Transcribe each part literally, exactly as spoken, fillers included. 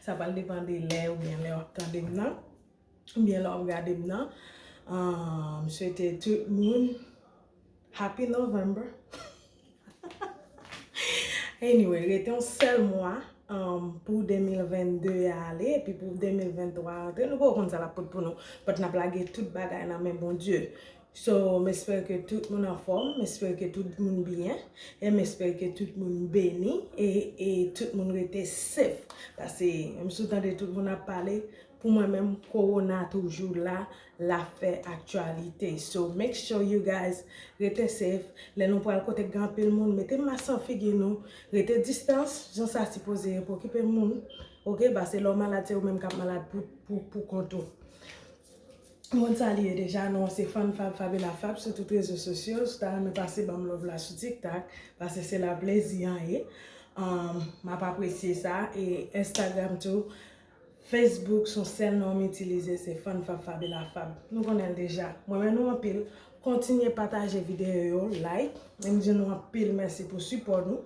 Sa pral depann de lè oubyen lè w ap tande m nan, oubyen lè w ap gade m nan. Ah, m swete tout moun Happy November. Anyway, rete yon sèl mwa, um, pou de mil vennde a ale, epi pou de mil venntwa a antre, nou poko konn sa l ap pote pou nou. But n ap lage tout bagay nan men Bondye. So, m espere ke tout moun anfòm, m espere ke tout moun byen, e m espere ke tout moun beni, e, e tout moun rete safe. Paske, m sou tande tout moun ap pale, pou mwen menm, kowona toujou la, l ap fè aktyalite. So, make sure you guys rete safe. Lè nou pral kote k gen anpil moun, mete mas nan figi nou, rete distans, jan sa sipoze ye pou okipe moun. Oke, paske lè w malad, se ou menm k ap malad pou, pou, pou kont ou. Moun salye deja, non, se Fann Fab, Fabiola Fab sou tout rezo sosyo. Si w ta renmen pase ban m love la sou TikTok, paske se la plezi an ye. Um, m ap apresye sa. E Instagram tou, Facebook, se yon sèl non m itilize, se Fann Fab, Fabiola Fab. Nou konnen l deja. Mwen renmen nou anpil. Kontinye pataje videyo yo, like. E m di nou anpil mèsi pou sipò nou,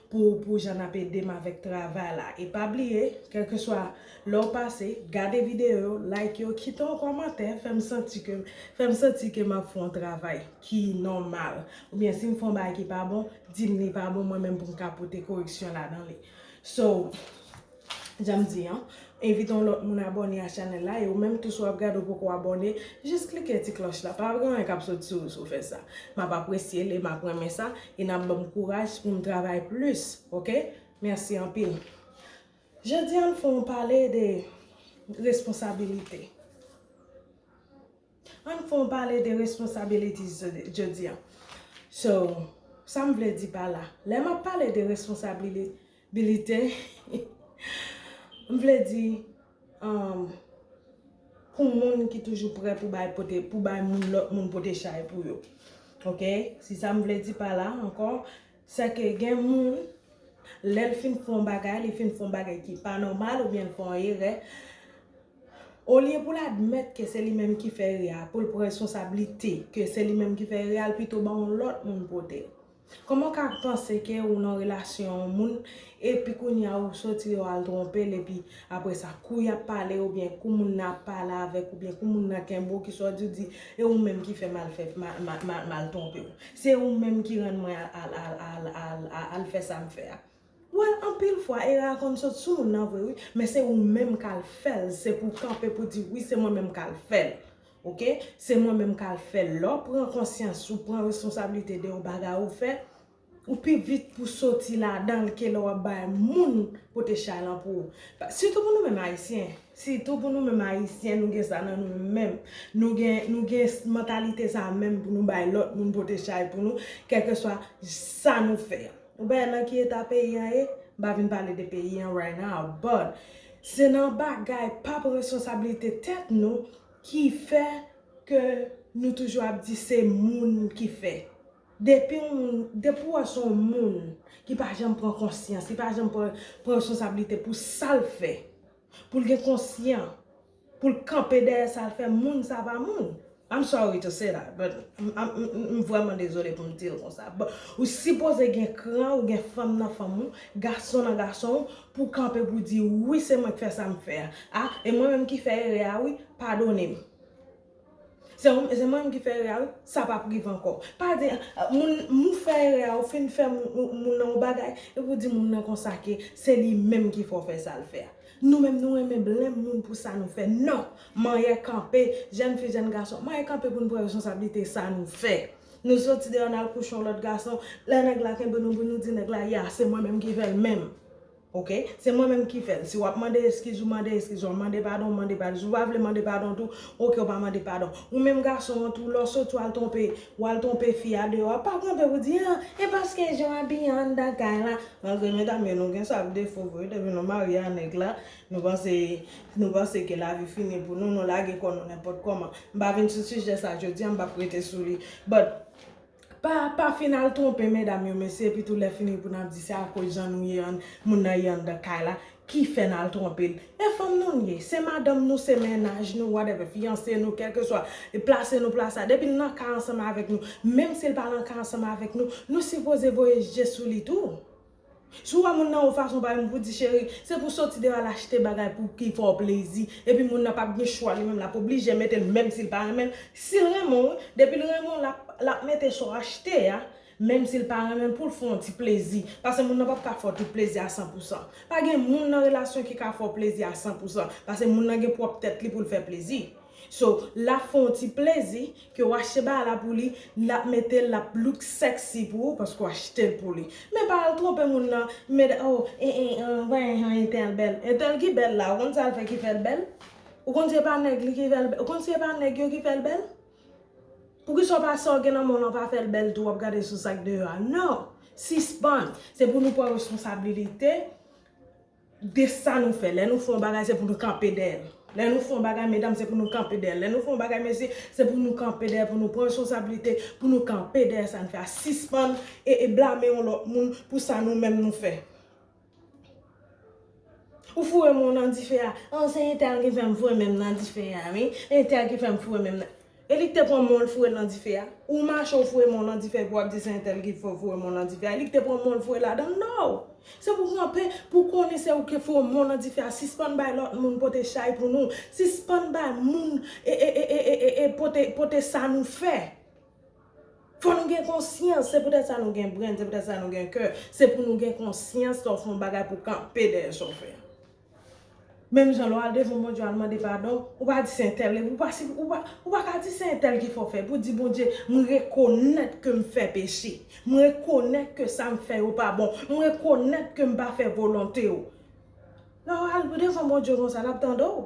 pou, pou jan n ap ede m avèk travay la. E pa bliye, kèlkeswa lè w pase, gade videyo yo, like yo, kite yon kòmantè, fè m santi ke, fè m santi ke m ap fè yon travay ki nòmal. Oubyen si m fè yon bagay ki pa bon, di m li pa bon, mwen menm pou m ka pote koreksyon ladan li. So, jan m di an, envite yon lòt moun abòne a chanèl la, e ou menm tou si w ap gade ou poko abòne, jis klike ti klòch la, pa gen anyen k ap sot sou ou si w fè sa. M ap apresye l e m ap renmen sa, e n ap ban m kouraj pou m travay plis, oke? Mèsi anpil. Jodi a, ann fè yon pale de responsabilite. Ann fè yon pale de responsibilities jodi a. So, sa m vle di pa la. Lè m ap pale de responsabilite, m vle di, um, pou moun ki toujou prè pou bay pote, pou bay moun, lòt moun pote chay pou yo. Oke? Si sa m vle di pa la ankò, se ke gen moun, lè l fin fè yon bagay, li fin fè yon bagay ki pa nòmal oubyen l fè yon erè, olye pou l admèt ke se li menm ki fè erè a, pou l pran responsablite ke se li menm ki fè erè a, l pito ba yon lòt moun pote l. Kòman w ka panse ke ou nan relasyon yon moun, epi kounye a ou soti ou al twonpe l, epi apre sa, kou y ap pale, oubyen kou moun nan ap pale avèk, oubyen kou moun nan kenbe w, ki swa di w di, e ou menm ki fè m al fè, m a, m a, m a, m al twonpe w. Se ou menm ki rann mwen al, al, al, al, al, al, al fè sa m fè a. Well, anpil fwa, erè a konn sot sou moun nan vre, wi, men se ou menm k al fè l, se pou w kanpe pou di, wi, se mwen menm k al fè l, oke? Se mwen menm k al fè l. Lè w pran konsyans, ou pran responsablite de yon bagay ou fè, ou pi vit pou soti ladan l ke lè w ap bay moun pote chay lan pou ou. Pa, sitou pou nou menm Ayisyen, sitou pou nou menm Ayisyen, nou gen sa nan nou menm. Nou gen, nou gen s-, mantalite sa menm pou nou bay lòt moun pote chay pou nou, kèlkeswa sa nou fè. Ou wè nan ki eta peyi an ye? M pa vin pale de peyi an right now, but se nan bagay pa pran responsablite tèt nou ki fè ke nou toujou ap di se moun ki fè. Depi yon moun, depi w wè se yon moun ki pa janm pran konsyans, ki pa janm pran, pran responsablite pou sa l fè, pou l gen konsyan, pou l kanpe dèyè sa l fè, moun sa pa moun. I'm sorry to say that, but m, m, m, m vrèman dezole pou m di l konsa. But ou sipoze gen kran, ou gen fanm nan fanm ou, gason nan gason ou, pou w kanpe pou di, wi, se mwen k fè sa m fè a. A, e mwen menm ki fè erè a, wi, padone m. Se ou, se mwen menm ki fè erè a, wi, sa p ap rive ankò. Pa di, a, moun, moun fè erè a, ou fin fè moun, moun, moun nan yon bagay, epi w di moun nan konsa ke se li menm ki fè w fè sa l fè a. Nou menm, nou renmen blenm moun pou sa nou fè. Non! Manyè kanpe, jèn fi, jèn gason, manyè kanpe pou n pran responsablite sa nou fè. Nou soti deyò, n al kouche yon lòt gason, lè nèg la kenbe nou, pou nou di nèg la, ya, se mwen menm ki fè l menm. Oke? Se mwen menm ki fè l. Si w ap mande eskiz, ou mande eskiz. W ap mande padon, ou mande padon. Si w pa vle mande padon tou, oke, ou pa mande padon. Ou menm gason an tou, lè w soti, w al twonpe, w al twonpe fi a deyò a, pa kanpe pou di, a, e paske jan w abiye anndan kay la. Malgre medam yo, nou gen sa defo vre, depi nou marye a nèg la, nou panse, nou panse ke lavi fini pou nou, nou lage kò nou nenpòt kòman. M pa vin sou sijè sa jodi a, m p ap rete sou li. But, pa, pa fin al twonpe medam yo, mesye, epi tou lè fini pou n ap di se akoz jan nou ye an, moun nan ye anndan kay la, ki fè n al twonpe l. E fanm nou n ye, se madanm nou, se mennaj nou, whatever, fiyanse nou, kèlkeswa, e plase nou plase a. Depi l nan kay ansanm avèk nou, menm si l pa nan kay ansanm avèk nou, nou sipoze voye je sou li tou. Si w wè moun nan yon fason pa yon pou di cheri, se pou soti deyò al achte bagay pou ki fè w plezi. Epi moun nan p ap gen chwa li menm, l ap oblije mete l menm si l pa renmen l. Si l renmen w, wi, depi l renmen w, l ap, l ap mete sa w achte a, menm si l pa renmen l, pou l fè w yon ti plezi. Paske moun nan p ap ka fè w tout plezi a san pou san. Pa gen moun nan relasyon ki ka fè w plezi a san pou san. Paske moun nan gen pwòp tèt li pou l fè plezi. So, l ap fè w yon ti plezi, ke w achte bagay la pou li, l ap mete l, l ap look sexy pou ou, paske w achte l pou li. Men pa al twonpe moun nan, men, oh, e, e, e, wè, e, entèl bèl. Entèl ki bèl la, ou konn sa l fè ki fè l bèl? Ou konn se pa nèg li ki fè l bèl? Ou konn se pa nèg yo ki fè l bèl? Poukisa w pa sa w gen nan men w lan pa fè l bèl tou, w ap gade sou sa k deyò a? Non! Sispann! Se pou nou pran responsabilite de sa nou fè. Lè nou fè yon bagay, se pou nou kanpe dèyè l. Lè nou fè yon bagay, medam, se pou nou kanpe dèyè l. Lè nou fè yon bagay, mesye, se pou nou kanpe dèyè, pou nou pran responsabilite, pou nou kanpe dèyè sa n fè a. Sispann e, e blame yon lòt moun pou sa nou menm nou fè. Ou foure men w nan dife a. An, se entèl ki fè m foure men m nan dife a, wi. Entèl ki fè m foure men m nan. E li k te pran men w l foure l nan dife a? Ou mache w foure men w nan dife epi w ap di se entèl ki fè w foure men w nan dife a? E li k te pran men w l foure ladan l? No! Se pou kanpe, pou konnen se ou ki foure men w nan dife a. Sispann bay lòt moun pote chay pou nou. Sispann bay moun e, e, e, e, e, e, e pote, pote sa nou fè. Fò nou gen konsyans. Se poutèt sa nou gen brenn, se poutèt sa nou gen kè. Se pou nou gen konsyans lè w fè yon bagay pou kanpe dèyè sa w fè a. Menm jan lè w al devan Bondye al mande padon, ou pa di se entèl, ou pa, ou pa, ou pa ka di se entèl ki fè w fè, pou di Bondye, m rekonèt ke m fè peche, m rekonèt ke sa m fè yo pa bon, m rekonèt ke m pa fè volonte w. Lè w al devan Bondye konsa, l ap tande w.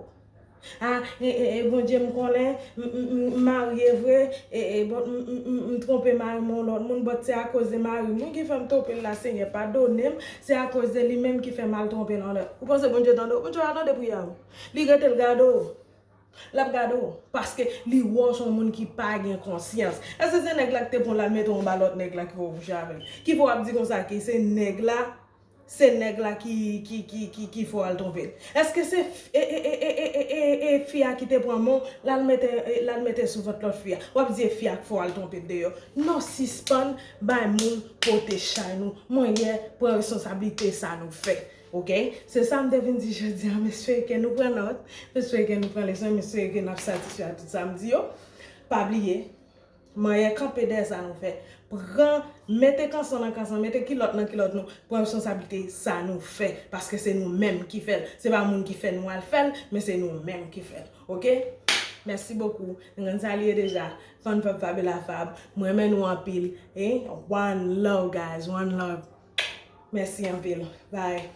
A, e, e, e, Bondye, m konnen, m, m, m, m marye vre, e, e, bon, m, m, m, m twonpe mari m yon lòt moun, but se akoz de mari m wi ki fè m twonpe l la, Senyè, padone m, se akoz de li menm ki fè m al twonpe l yon lòt. Ou panse Bondye tande w? Bondye pa tande priyè w. Li rete l gade w. L ap gade w. Paske li wè w se yon moun ki pa gen konsyans. Èske se nèg la ki te pran w la mete w anba lòt nèg la ki fè w kouche avè l? Ki fè w ap di konsa ke se nèg la, se nèg la ki, ki, ki, ki, ki fè w al twonpe l? Èske se f-, e, e, e, e, e, e, e, e fi a ki te pran men w, l al mete, e, l al mete sou vant lòt fi a? W ap di e fi a k fè w al twonpe l deyò? Non, sispann bay moun pote chay nou. Mwen yè, pran responsablite sa nou fè. Oke? Se sa m te vin di jodi a. M espere ke nou pran nòt. M espere ke nou pran leson. M espere ke n ap satisfè a tout sa m di yo. Pa bliye, manyè kanpe dèyè sa nou fè. Pran, mete kanson nan kanson, mete kilòt nan kilòt nou. Pran responsablite sa nou fè. Paske se nou menm ki fè l. Se pa moun ki fè nou al fè l, men se nou menm ki fè l. Oke? Mèsi bokou. Nou konn sa l ye deja. Fan Fab Fabiola Fab. Mwen renmen nou anpil. E one love, guys. One love. Mèsi anpil. Bye.